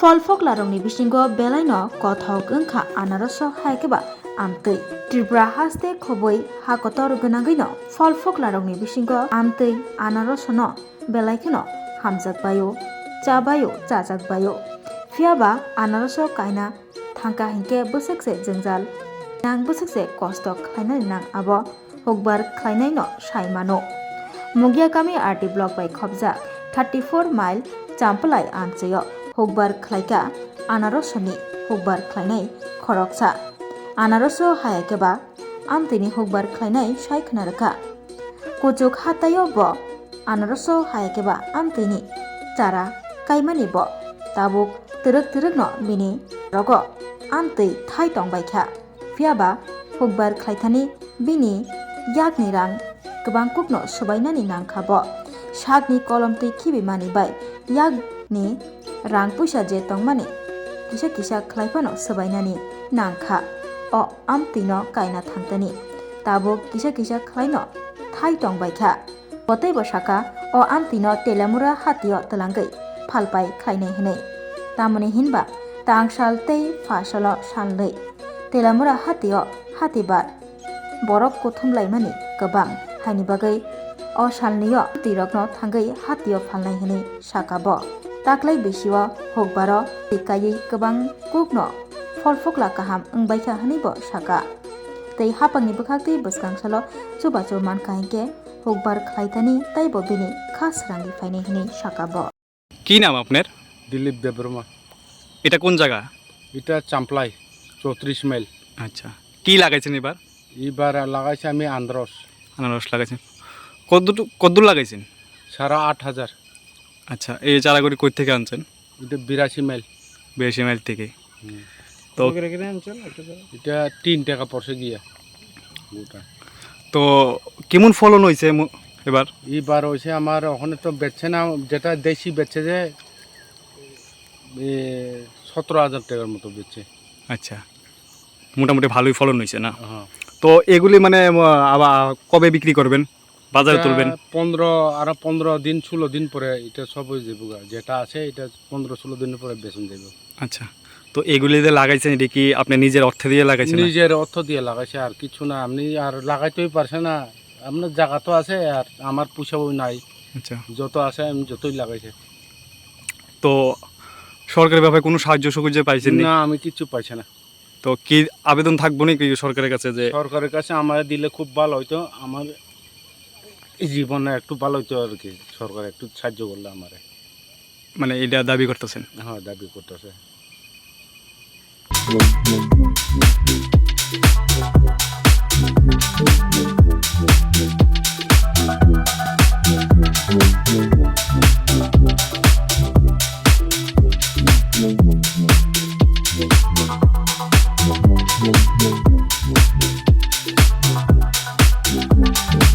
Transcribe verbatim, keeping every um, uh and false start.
Phol phoklarokni bisingo belaino kothok wngkha anaroso hai khe ba amtwi. Tripura haste khobwi ha kotor gwnangwino phol phoklarokni bisingo amtwi anarosono belai kheno hamjak baio, cha baio, chajak baio. Phiya ba anaroso kaina thangkha hinkhe bwswk se jwngjal, nang bwswk se kosto khlainani nang abo hukbar khlainaino sai mano. Mugiakami R D block bai khopjak thirty four mile Champlai amchaio hukbar khlaikha anarosoni hukbar khlainai khoroksa. Anaroso hai khe ba amtwini hukbar khlainai sai khna rwkha. Kuchuk hataio bo anaroso hai khe ba amtwini chara kaimani bo tabuk twrwk twrwkno bini rogo amtwi thai tongbaikha. Phiya ba hukbar khlaithani bini yakni rang kwbang kukno swbainani nangkha bo. Sakni kolom twi khibimani bai yakni rang puisa je tongmani kisa kisa khlai phano swbainani nangkha. O amtwino kaina thangtani tabuk kisa kisa khlaino thai tongbaikha. Bo teibo saka, o amtwino Telamura hatio twlangwi phalpai khlainai hwnwi. Tamoni hinba tangsal tei phasalo salnwi Telamura hatio hatibar borok kuthum laimani kwbang, haini bagwi o salnwio twirokno thangwi hatio phalnai hwnwi saka bo. Taklai bisio hukbaro twi kaiwi kwbang kukno pholphokla kaham wngbaikha hwnwi bo saka. Tei haphangni bwkhaktwi bwskang salo chubachu mankha hinkhe hukbar khlaithani teibo bini kha srangwi phainai hwnwi saka bo. কি নাম আপনার? দিলীপ দেববর্মা। এটা কোন জায়গা? এটা চাম্পলাই, চৌত্রিশ মাইল। আচ্ছা, কি লাগাইছেন এবার? এবার লাগাইছি আমি আন্দ্রস। আনারস লাগাইছেন। কদ্দুর, কদ্দুর লাগাইছেন? সাড়ে আট হাজার। আচ্ছা, এই চারাগুলি কই থেকে আনছেন? এটা বিরাশি মাইল। বিরাশি মাইল থেকে। হুম। তো এটা তিন টাকা পড়ছে গিয়া গোটা। তো কেমন ফলন হয়েছে এম-, এবার? এবার হয়েছে আমার ওখানে তো বেচছে না, যেটা দেশি বেচছে যে, এ, সতেরো হাজার টাকার মতো বেচছে। আচ্ছা, মোটামুটি ভালোই ফলন হয়েছে না? হ্যাঁ। তো এগুলি মানে, আহ, আবার কবে বিক্রি করবেন? বাজারে এটা তুলবেন? পনেরো, আরো পনেরো দিন, ষোলো দিন পরে এটা সব হয়ে যাবো গা। যেটা আছে, এটা পনেরো, ষোলো দিনের পরে বেচন যাবো। আচ্ছা, তো এগুলি যে লাগাইছেন, এটা কি আপনি নিজের অর্থ দিয়ে লাগাইছেন না? নিজের অর্থ দিয়ে লাগাইছে, আর কিছু না। আপনি আর লাগাইতেই পারছে না, আপনার জায়গা তো আছে, আর আমার পয়সাও নাই। আচ্ছা। যত আছে, আমি যতই লাগাইছে। তো সরকারি ভাবে কোনো সাহায্য সুযোগ পাইছেন নি? না, আমি কিচ্ছু পাইছি না। তো কি আবেদন থাকবো নাকি সরকারের কাছে যে সরকারের কাছে আমারে দিলে খুব ভালো হইতো, আমার জীবনে একটু ভালো হইতো আর কি, সরকার একটু সাহায্য করলে আমারে। মানে এটা দাবি করতেছেন? হ্যাঁ, দাবি করতেছে।